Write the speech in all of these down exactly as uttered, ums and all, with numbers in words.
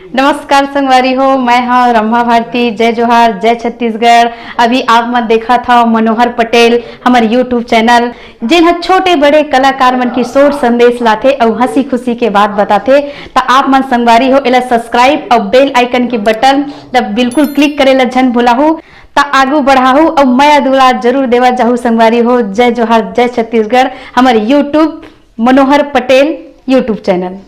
नमस्कार संगवारी हो, मैं हव रंभा भारती। जय जोहार, जय छत्तीसगढ़। अभी आप मन देखत हव मनोहर पटेल, हमर YouTube चैनल, जेन ह छोटे बड़े कलाकार मन की सोच संदेश लाथे अउ हंसी खुशी के बात बताथे। त आप मन संगवारी हो, एला सब्सक्राइब अउ बेल आइकन के बटन ल बिल्कुल क्लिक करे ल झन भुलाहू। त आगू बढ़ाहू अउ मया दुलार जरूर देवा जाहू संगवारी हो। जय जोहार, जय छत्तीसगढ़। हमर YouTube Manohar Patel YouTube channel.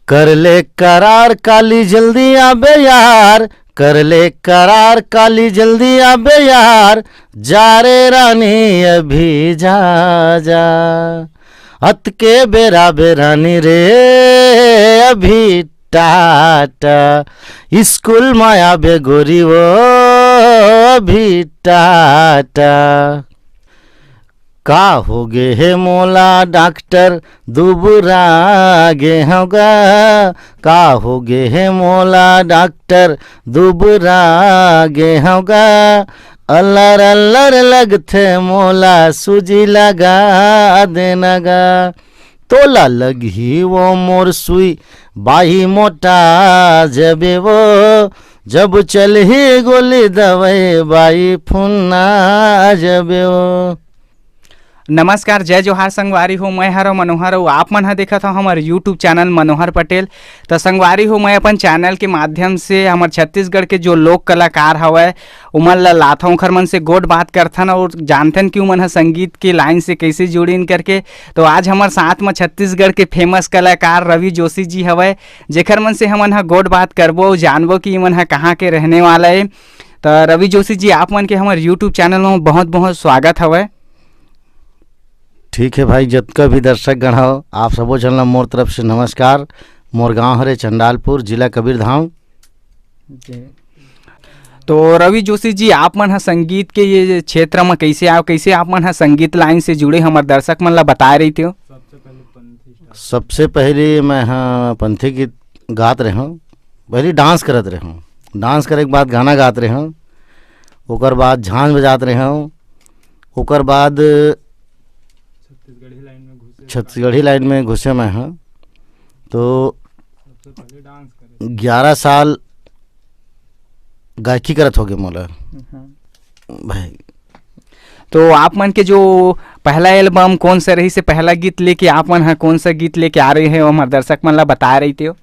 कर ले करार काली जल्दी आबे यार, कर ले करार काली जल्दी आबे यार, जा रे रानी अभी जा जा, अतके बेरा बे रानी रे अभी टाटा, स्कूल मा आबे गोरी वो अभी टाटा। का हो गे हे मोला डॉक्टर, दुबरा गे हंव गा। का हो गे हे मोला डॉक्टर, दुबरा गे हंव गा। अल्लर अल्लर लगथे मोला, सूजी लगा देना गा। तोला लगही वो मोर सुई, बाई मोटा जबे वो। जब चलही गोली दवाई, बाई फुन्ना जबे वो। नमस्कार, जय जोहार संगवारी हो, मैं हरव मनोहर अउ आप मन ह देखत हव हमर YouTube चैनल मनोहर पटेल। त संगवारी हो, मैं अपन चैनल के माध्यम से हमर छत्तीसगढ़ के जो लोक कलाकार हवय, उमन ल लाथन, ओखर मन से गोठ बात करथन अउ जानथन कि उमन ह संगीत के लाइन से कइसे जुड़िन करके। तो आज हमर साथ म छत्तीसगढ़ के फेमस कलाकार रवि जोशी जी हवय, जेखर मन से हमन ह गोठ बात करबो अउ जानबो कि इमन ह कहाँ के रहने वाला ए। त रवि जोशी जी, आप मन के हमर YouTube चैनल म बहुत बहुत स्वागत हवय। ठीक है भाई, जतका भी दर्शक गण हो, आप सबो झन ला मोर तरफ से नमस्कार। मोर गांव हरे चंडालपुर, जिला कबीरधाम। जी। तो रवि जोशी जी, आप मन ह संगीत के ये क्षेत्र म कइसे आव, कइसे आप मन ह संगीत लाइन से जुड़े, हमर दर्शक मन ला बताए रहितेव। सबसे पहले मैं ह पंथी गीत गात रहेंव, पहले डांस करत रहेंव, डांस करे के बाद गाना गात रहेंव, ओकर बाद झांझ बजात रहेंव, ओकर बाद छत्तीसगढ़ी लाइन में घुसे मैं ह। तो ग्यारह साल गायकी करत होगे मोला। हम्म। भाई। तो आप मन के जो पहला एल्बम कौन सा रहिसे, पहला गीत लेके आप मन ह कौन सा गीत लेके आ रहे हो, हमर दर्शक मन ला बताए रहितेव।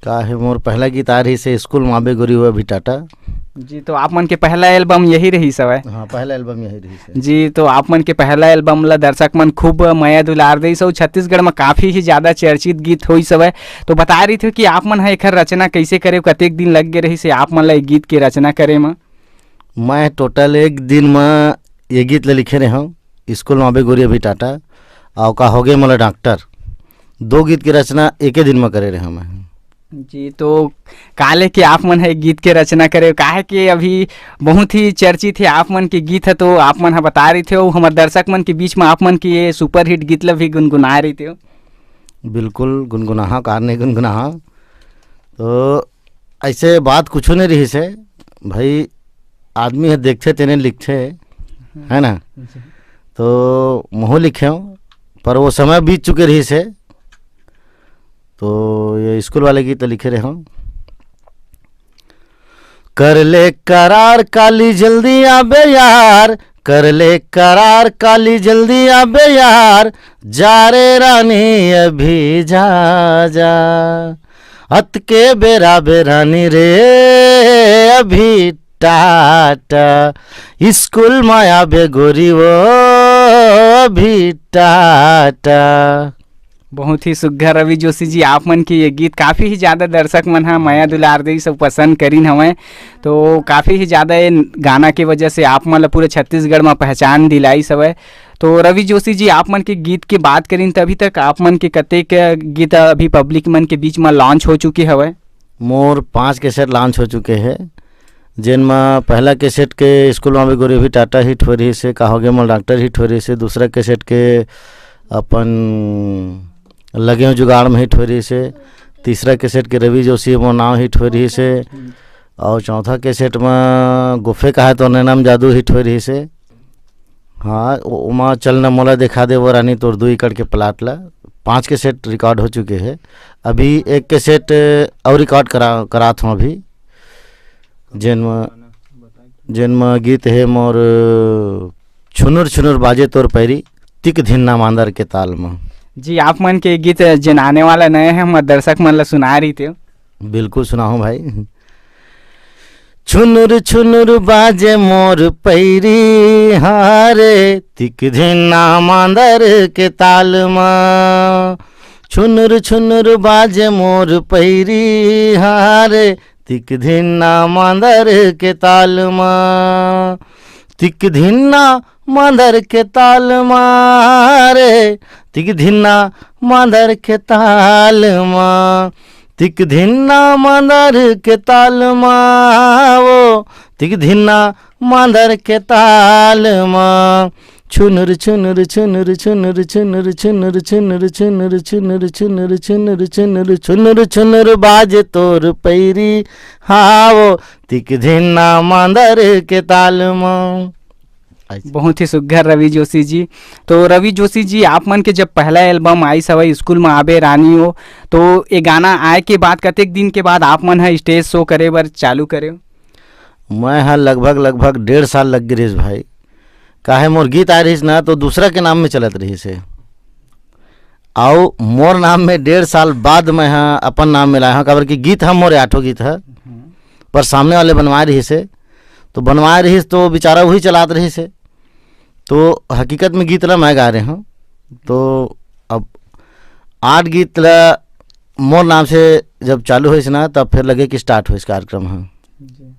का हे, मोर पहला गीत आ रहिसे स्कूल मा आबे गोरी वो अभी टाटा। जी, तो आप मन के पहला एल्बम यही रहिस हवय? हाँ, पहला एल्बम यही रहिसे। जी, तो आप मन के पहला एल्बम ला दर्शक मन खूब मया दुलार देइस अउ छत्तीसगढ़ म काफी ही ज्यादा चर्चित गीत होइस हवय। तो बताए रहितेव कि आप मन ह एखर रचना कइसे करेव, कतेक दिन लग गे रहिसे आप मन ला ये गीत के रचना करे म? मैं टोटल एक दिन म ये गीत ल लिखे रहेंव, स्कूल मा आबे गोरी अभी टाटा, अउ का होगे मोला डॉक्टर। दो गीत के रचना एके दिन म करे रहेंव मैं। जी, तो का लेके आप मन ह एक गीत के रचना करे, काहे कि अभी बहुत ही चर्चित हे आप मन के गीत ह, तो आप मन ह बताए रहितेव, हमर दर्शक मन के बीच म आप मन के ये सुपरहिट गीत ल भी गुनगुनाए रहितेव। बिल्कुल गुनगुनाहा, कार नहीं गुनगुनाहा। तो ऐसे बात कुछू नहीं रहिसे भाई, आदमी ह देखथे तेने लिखथे, है ना? जी। तो महू लिखेंव, पर वो समय बीत चुके रहिसे। तो ये स्कूल वाले गीत लिखे रहेंव। कर ले करार काली जल्दी आबे यार, कर ले करार काली जल्दी आबे यार, जा रे रानी अभी जा जा, अतके बेरा बे रानी रे अभी टाटा, स्कूल मा आबे गोरी वो अभी टाटा। बहुत ही सुघर रवि जोशी जी, आप मन के ये गीत काफी ही ज्यादा दर्शक मन ह मया दुलार देइस अउ पसंद करिन हवय। तो काफी ही ज्यादा ये गाना के वजह से आप मन ल पूरे छत्तीसगढ़ म पहचान दिलाइस हवय। तो रवि जोशी जी, आप मन के गीत के बात करिन, त अभी तक आप मन के कतेक गीत अभी पब्लिक मन के बीच म लॉन्च हो चुके हवय? मोर पांच कैसेट लॉन्च हो चुके हे, जेन म पहला कैसेट के स्कूल मा आबे गोरी अभी टाटा हिट हो रहिसे, का होगे मोला डॉक्टर हिट हो रहिसे, दूसरा कैसेट के अपन लगे हो जुगाड़ में हिट हो रहिसे, तीसरा कैसेट के रवि जोशी मोर नाव हिट हो रहिसे, अउ चौथा कैसेट म गुफे का है तो नैना म जादू हिट हो रहिसे। हाँ, ओ-, ओमा चल न मोला देखा दे वो रानी तोर दू एकड़ के प्लाट ला, पाँच कैसेट रिकॉर्ड हो चुके हैं। अभी एक कैसेट और रिकॉर्ड करा करात हूँ अभी, जेन म जेन म गीत हे मोर छुनुर छुनुर बाजे तोर पैरी, तिक धिन्ना मांदर के ताल म। जी, आप मन के गीत जेन आने वाला नए हे, हमर दर्शक मन ला सुना रही थे। बिल्कुल सुनाहूँ भाई। छुनुर छुनुर बाजे मोर पैरी, हाँ रे, तिक धिन्ना मांदर के ताल म। छुनुर छुनुर बाजे मोर पैरी, हाँ रे, तिक धिन्ना मांदर के ताल म। तिक धिन्ना मांदर के ताल म रे, तिक धिन्ना मांदर के ताल म। तिक धिन्ना मांदर के ताल म, ओ, तिक धिन्ना मांदर के ताल म। छुनुर छुनुर छुनुर छुनुर छुनुर छुनुर छुनुर छुनुर छुनुर छुनुर छुनुर छुनुर छुनुर छुनुर बाजे तोर पैरी, हाँ ओ, तिक धिन्ना मांदर के ताल म। बहुत ही सुघर रवि जोशी जी। तो रवि जोशी जी, आप मन के जब पहला एल्बम आइस हवय स्कूल म आबे रानी हो, तो ये गाना आए के बाद कतेक दिन के बाद आप मन ह स्टेज शो करे बर चालू करे? मैं ह लगभग, लगभग डेढ़ साल लग गे रहिस भाई। काहे मोर गीत आए रहिस ना, तो दूसरा के नाम में चलत रहिस हे। अउ मोर नाम में डेढ़ साल बाद मैं ह अपन नाम में लाए हव, काबर कि गीत ह मोर आठो गीत ह, पर सामने वाले बनवाए रहिस हे, तो बनवाए रहिस तो बेचारा वही चलात रहिस हे। तो हकीकत में गीत ला मैं गा रहे हूँ। तो अब आठ गीत ला मोर नाम से जब चालू होइस ना, तब फिर लगे कि स्टार्ट होइस कार्यक्रम ह। जी।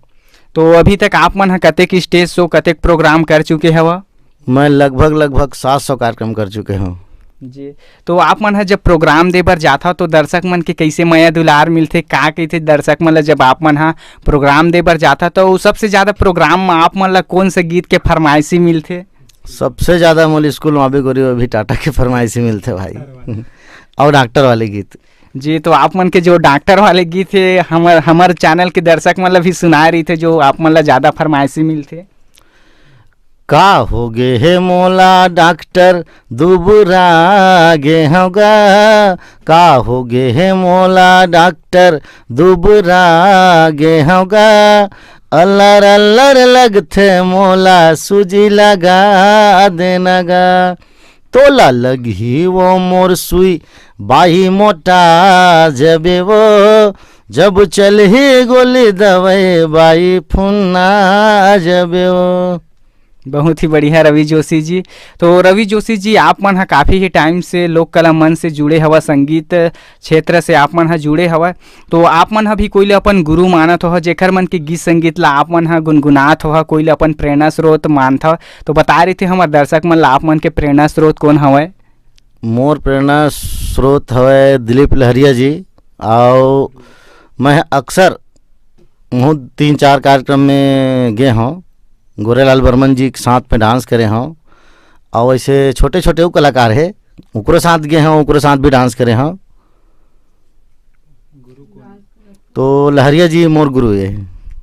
तो अभी तक आप मन ह कतेक स्टेज शो, कतेक प्रोग्राम कर चुके हव? मैं लगभग, लगभग सात सौ कार्यक्रम कर चुके हूँ। जी। तो आप मन ह जब प्रोग्राम दे बर जाथव, तो दर्शक मन के कइसे मया दुलार मिलथे? का कहिथे दर्शक मन ल, जब आप मन ह प्रोग्राम दे बर जाथव, तो सबसे ज्यादा प्रोग्राम म आप मन ल कोन से गीत के फरमाइशी मिलथे? सबसे ज्यादा मोला स्कूल म आबे गोरी अभी टाटा के फरमाइशी मिलथे भाई। अउ डॉक्टर वाले गीत। जी, तो आप मन के जो डॉक्टर वाले गीत हे, हमर, हमर चैनल के दर्शक मन ल भी सुनाए रहिथे, जो आप मन ल ज्यादा फरमाइशी मिलथे। का हो गे हे मोला डॉक्टर, दुबरा गे हव गा। का हो गे हे मोला डॉक्टर, दुबरा गे हव गा। अल्लर अल्लर लगथे मोला, सूजी लगा देना गा। तोला लगही वो मोर सुई, बाई मोटा जबे वो। जब चलही गोली दवाई, बाई फुन्ना जबे वो। बहुत ही बढ़िया रवि जोशी जी। तो रवि जोशी जी, आप मन ह काफ़ी ही टाइम से लोक कला मन से जुड़े हवा, संगीत क्षेत्र से आप मन ह जुड़े हवा, तो आप मन ह भी कोई ल अपन गुरु मानत हो, जेकर मन के गीत संगीत ला आप मन ह गुनगुनात हो, कोई ल अपन प्रेरणा स्रोत मानत हो, तो बता रही थे हमर दर्शक मन ला, आप मन के प्रेरणा स्रोत कौन हवय? मोर प्रेरणा स्रोत हवय दिलीप लहरिया जी, अउ मैं अक्सर उहूँ तीन चार कार्यक्रम में गे हौं, गोरेलाल बर्मन जी के साथ में डांस करे हौं, अउ ऐसे छोटे-छोटे अउ कलाकार हे, ओकरो साथ गे हौं, ओकरो साथ भी डांस करे हौं। तो लहरिया जी मोर गुरु ये।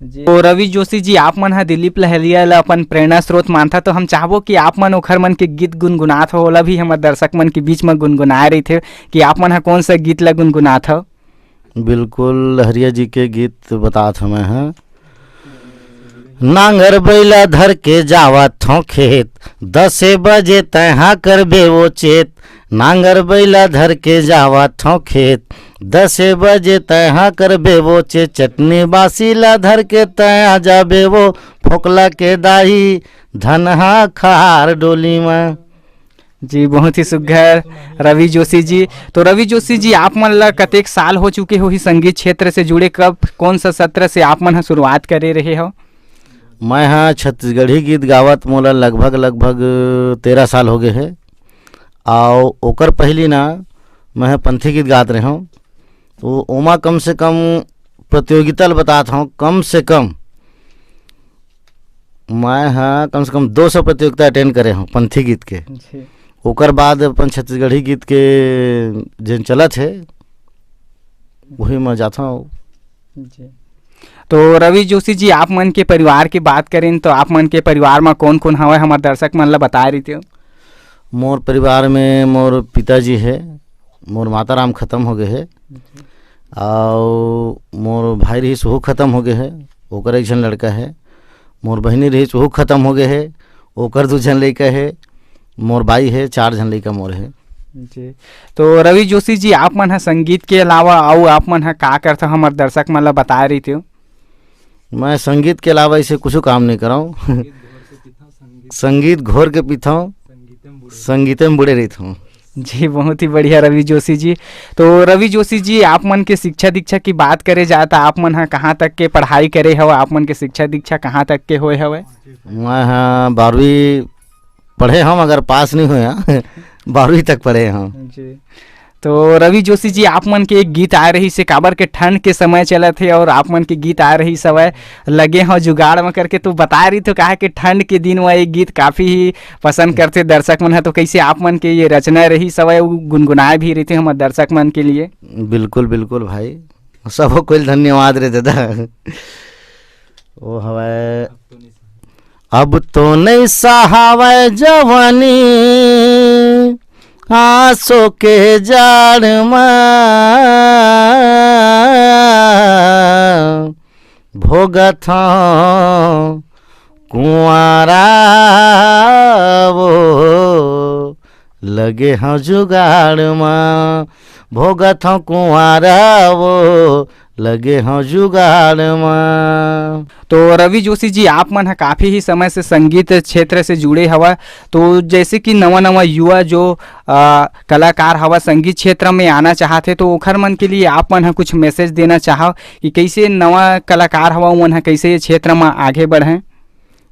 जी। तो रवि जोशी जी, आप मन ह दिलीप लहरिया ला अपन प्रेरणा स्रोत मानथा, तो हम चाहबो कि आप मन ओखर मन के गीत गुनगुनात हो, ओला भी हमर दर्शक मन के बीच में गुनगुनाए रहिथे कि आप मन ह कौन सा गीत ला गुनगुनात हो। बिल्कुल, लहरिया जी के गीत बतात हमें हैं। नांगर बैला धर के जावत हों खेत, दसे बजे तैहा करबे वो चेत। नांगर बैला धर के जावत हों खेत, दसे बजे तैहा करबे वो चेत। चटनी बासी ला धर के तैहा जाबे वो फोकला के दाई, धनहा खार डोली में। जी, बहुत ही सुघर रवि जोशी जी। तो रवि जोशी जी, आप मन ला कतेक साल हो चुके होही संगीत क्षेत्र से जुड़े? कब, कौन सा सत्र से आप मन ह शुरुआत करे रहे हो? मैं ह छत्तीसगढ़ी गीत गावत मोला लगभग, लगभग तेरह साल हो गए हे। अउ ओकर पहिली ना, मैं ह पंथी गीत गात रहे हौं। तो ओमा कम से कम प्रतियोगिता ल बतात हौं, कम से कम मैं ह कम से कम दो सौ प्रतियोगिता अटेंड करे हौं पंथी गीत के। जी। ओकर बाद अपन छत्तीसगढ़ी गीत के जेन चलत हे, वही म जाथौं। जी। तो रवि जोशी जी, आप मन के परिवार की बात करें तो आप मन के परिवार म कौन-कौन हवय, हमर दर्शक मन ल बताए रहितेव। मोर परिवार में मोर पिताजी हे, मोर माता राम खतम हो गे हे, अउ मोर भाई रहिस, ओहू खतम हो गे हे, ओकर एक झन लड़का हे। मोर बहिनी रहिस, ओहू खतम हो गे हे, ओकर दू झन लइका हे। मोर बाई हे, चार झन लइका मोर हे। जी। तो रवि जोशी जी, आप मन ह संगीत के अलावा अउ आप मन ह का करथव, हमर दर्शक मन ल बताए रहितेव? मैं संगीत के अलावा ऐसे कुछु काम नहीं करंव। संगीत घोर के पीथंव, संगीते में बुड़े रहिथंव। जी, बहुत ही बढ़िया रवि जोशी जी। तो रवि जोशी जी, आप मन के शिक्षा दीक्षा की बात करे जाए, तो आप मन ह कहाँ तक के पढ़ाई करे हव? आप मन के शिक्षा दीक्षा कहाँ तक के होए हवय? मैं ह बारहवीं पढ़े हंव, मगर पास नहीं होए हंव। बारहवीं तक पढ़े हंव। जी। तो रवि जोशी जी, आप मन के एक गीत आए रहिस हे, काबर के ठंड के समय चलत हे और आप मन के गीत आए रहिस हवय, लगे हंव जुगाड़ म करके, तो बताए रहिथव, काहे कि ठंड के दिन म एक गीत काफी ही पसंद करथे दर्शक मन ह। तो कैसे आप मन के ये रचना रहिस हवय, वो गुनगुनाए भी रहिथे हमर दर्शक मन के लिए? बिल्कुल, बिल्कुल भाई, सबो कोई धन्यवाद रे दादा। वो हवय, अब तो नहीं सहावय जवानी, आंसू के जाड़ म भोगत हंव कुंवारा वो, लगे हंव जुगाड़ म भोगत हंव कुंवारा वो, लगे हंव जुगाड़ म। तो रवि जोशी जी, आप मन ह काफी ही समय से संगीत क्षेत्र से जुड़े हवा, तो जैसे कि नवा नवा युवा जो अ, कलाकार हवा, संगीत क्षेत्र में आना चाहत हे, तो ओखर मन के लिए आप मन ह कुछ मैसेज देना चाहव कि कैसे नवा कलाकार हवा, ओमन ह कैसे ये क्षेत्र म आगे बढ़ें?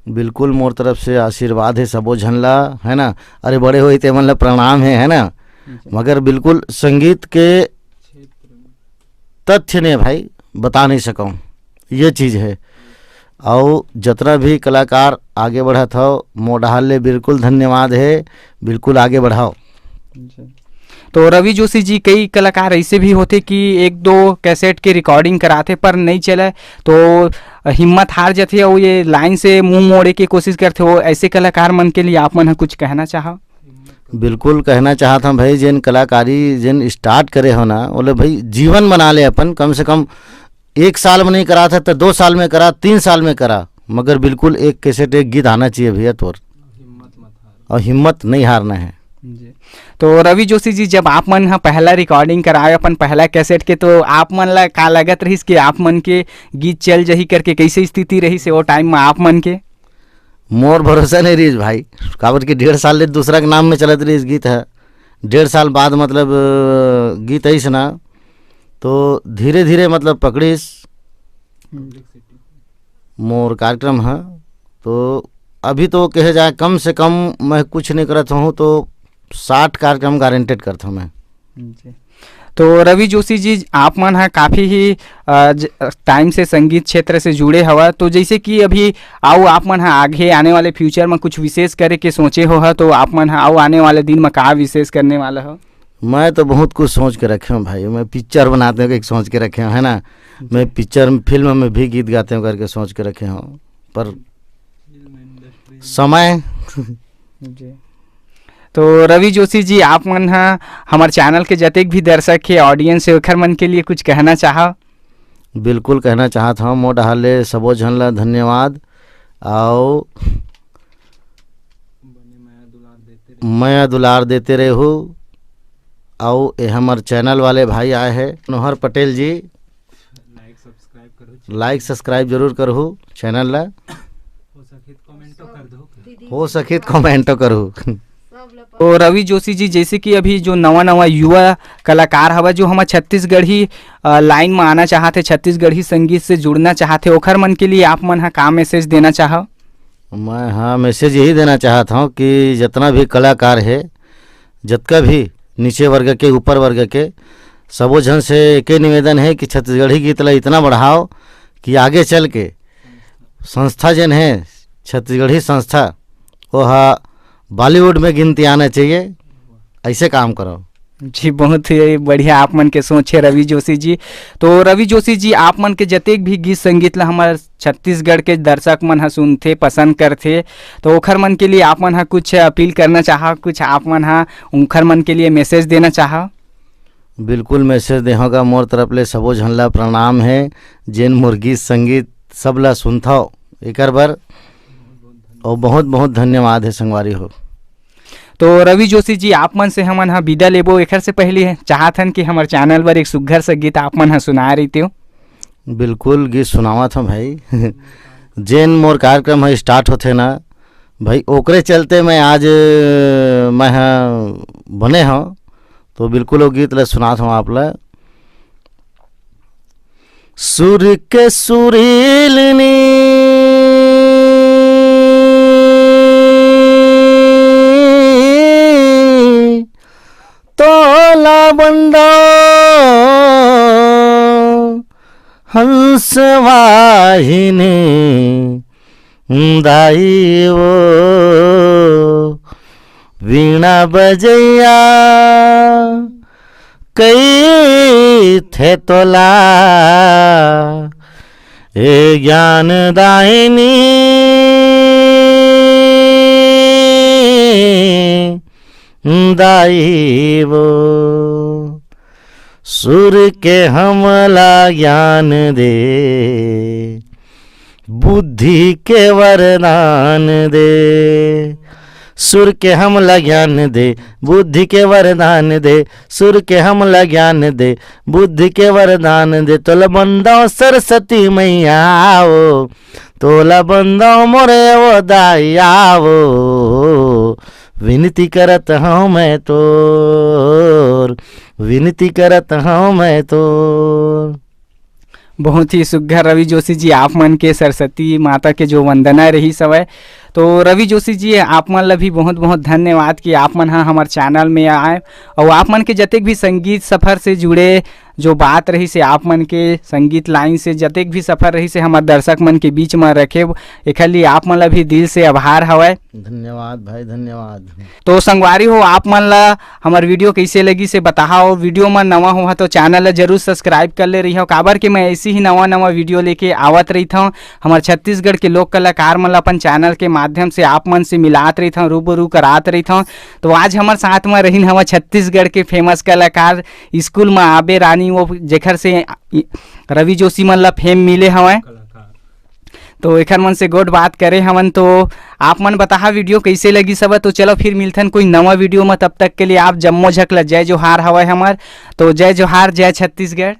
बिल्कुल, मोर तरफ से आशीर्वाद हे सबो झन ला, है ना? अरे, बड़े होही ते मन ला प्रणाम हे, है ना? जी। मगर बिल्कुल संगीत के तथ्य ने भाई बता नहीं सकंव, ये चीज हे। अउ जतना भी कलाकार आगे बढ़त हव, मोर डहार ले बिल्कुल धन्यवाद हे, बिल्कुल आगे बढ़व। जी। तो रवि जोशी जी, कई कलाकार ऐसे भी होथे कि एक दो कैसेट के रिकॉर्डिंग कराथे पर नहीं चले, तो हिम्मत हार जाथे अउ ये लाइन से मुंह मोड़े के कोशिश करथे। वो ऐसे कलाकार मन के लिए आप मन ह कुछ कहना चाहव? बिल्कुल कहना चाहत हंव भाई, जेन कलाकारी जेन स्टार्ट करे हो ना, बोले भाई जीवन बना ले अपन, कम से कम एक साल में नहीं करा था तो दो साल में करा, तीन साल में करा, मगर बिल्कुल एक कैसेट एक गीत आना चाहिए भैया तोर। और हिम्मत नहीं हारना है। जी। तो रवि जोशी जी, जब आप मन ह पहला रिकॉर्डिंग कराए अपन पहला कैसेट के, तो आप मन ला का लगत रहिस कि आप मन के गीत चल जही करके? कैसे स्थिति रहिस हे वो टाइम में आप मन के? मोर भरोसा नहीं रहिस भाई, काबर कि डेढ़ साल ले दूसरा के नाम में चलत रहिस गीत ह। डेढ़ साल बाद मतलब, अ, गीत आइस ना, तो धीरे-धीरे मतलब पकड़िस मोर कार्यक्रम ह। तो अभी तो कहे जाए कम से कम मैं कुछ नहीं करत हूँ तो साठ कार्यक्रम गारंटेड करत हूँ मैं। जी। तो रवि जोशी जी, आप मन ह काफ़ी ही, अ, ज-, टाइम से संगीत क्षेत्र से जुड़े हवा, तो जैसे कि अभी अउ आप मन ह आगे आने वाले फ्यूचर में कुछ विशेष करे के सोचे हो ह, तो आप मन ह अउ आने वाले दिन में का विशेष करने वाला हो? मैं तो बहुत कुछ सोच के रखे हूँ भाई, मैं पिक्चर बनाते हैं एक सोच के रखे हूँ, है ना? जी। मैं पिक्चर, फिल्म में भी गीत गाते हूँ करके सोच के रखे हूँ, पर समय जी। तो रवि जोशी जी, आप मन ह हमर चैनल के जतेक भी दर्शक हे, ऑडियंस हे, ओखर मन के लिए कुछ कहना चाहव? बिल्कुल कहना चाहत हव, मोर डहार ले सबो झन ला धन्यवाद। अउ मया दुलार देते रहू। अउ ए हमर चैनल वाले भाई आए हे, मनोहर पटेल जी, लाइक सब्सक्राइब जरूर करहू चैनल ला। हो सके त कमेंटो करहू। तो रवि जोशी जी, जैसे कि अभी जो नवा नवा युवा कलाकार हवा, जो हमर छत्तीसगढ़ी, अ, लाइन में आना चाहत हे, छत्तीसगढ़ी संगीत से जुड़ना चाहत हे, ओखर मन के लिए आप मन ह का मैसेज देना चाहव? मैं, हाँ, मैसेज यही देना चाहत हूँ कि जितना भी कलाकार है, जतका भी नीचे वर्ग के, ऊपर वर्ग के, सबो झन से एके निवेदन है कि छत्तीसगढ़ी गीत ला इतना बढ़ाओ कि आगे चल के संस्था जेन है, छत्तीसगढ़ी संस्था, वो हा बॉलीवुड में गिनती आना चाहिए। ऐसे काम करो। जी, बहुत ही बढ़िया आप मन के सोच है रवि जोशी जी। तो रवि जोशी जी, आप मन के जतेक भी गीत संगीत ला हमर छत्तीसगढ़ के दर्शक मन ह सुनथे, पसंद करथे, तो ओखर मन के लिए आप मन ह कुछ अपील करना चाहव, कुछ आप मन ह उखर मन के लिए मैसेज देना चाहव? बिल्कुल message देहूँ गा, मोर तरफ ले सबो झन ला प्रणाम हे, जेन मोर गीत संगीत सब ला सुनथव, एकर बर अउ बहुत बहुत धन्यवाद हे संगवारी हो। तो रवि जोशी जी, आप मन से हमन ह विदा लेबो, एखर से पहले चाहत हन कि हमर channel बर एक सुग्घर से गीत आप मन ह सुनाए रहितेव। बिल्कुल, गीत सुनावत हूँ भाई। जेन मोर कार्यक्रम ह start होथे ना भाई, ओकरे चलते मैं आज, मैं ह बने हूँ, तो बिल्कुल वो गीत ला सुनात हूँ आप ला। सुर के सुरील नी तोला बंदा हंस वाहिनी दाई वो वीणा बजैया कई थे तोला ए ज्ञान दाहिनी दाई वो सुर के हमला ज्ञान दे बुद्धि के वरदान दे। सुर के हमला ज्ञान दे बुद्धि के वरदान दे। सुर के हमला ज्ञान दे बुद्धि के वरदान दे। तोला बंदव सरस्वती मैया वो तोला बंदव मोरे वो दाई आवो विनती करत हूँ मैं तोर विनती करत हूँ मैं तोर। बहुत ही सुग्घर रवि जोशी जी, आप मन के सरस्वती माता के जो वंदना रहिस हवय। तो रवि जोशी जी, आप मन ला भी बहुत बहुत धन्यवाद कि आप मन ह हमर channel में आए अउ आप मन के जतेक भी संगीत सफर से जुड़े जो बात रहिस हे, आप मन के संगीत line से जतेक भी सफर रहिस हे, हमर दर्शक मन के बीच म रखे, एखर लिए आप मन ला भी दिल से आभार हवय। धन्यवाद भाई, धन्यवाद। तो संगवारी हो, आप मन ला हमर video कइसे लगिस हे बताहव। Video म नवा होहा तो channel ला जरूर subscribe कर ले रहिहव, काबर के मैं ऐसी ही नवा नवा video लेके आवत रहिथव। हमर छत्तीसगढ़ के लोक कलाकार मन ला अपन channel के माध्यम से आप मन से मिलात रहिथव, रूबरू करात रहिथव। तो आज हमर साथ म रहिन हवय छत्तीसगढ़ के famous कलाकार स्कूल म आबे रानी, वो जेखर से रवि जोशी मन ला fame मिले हवय। तो एखर मन से गोठ बात करे हवन। तो आप मन बताहा video कइसे लगिस हवय। तो चलो फिर मिलथन कोई नवा video म, तब तक के लिए आप जम्मो झक ला जय जोहार हवय हमर। तो जय जोहार, जय छत्तीसगढ़।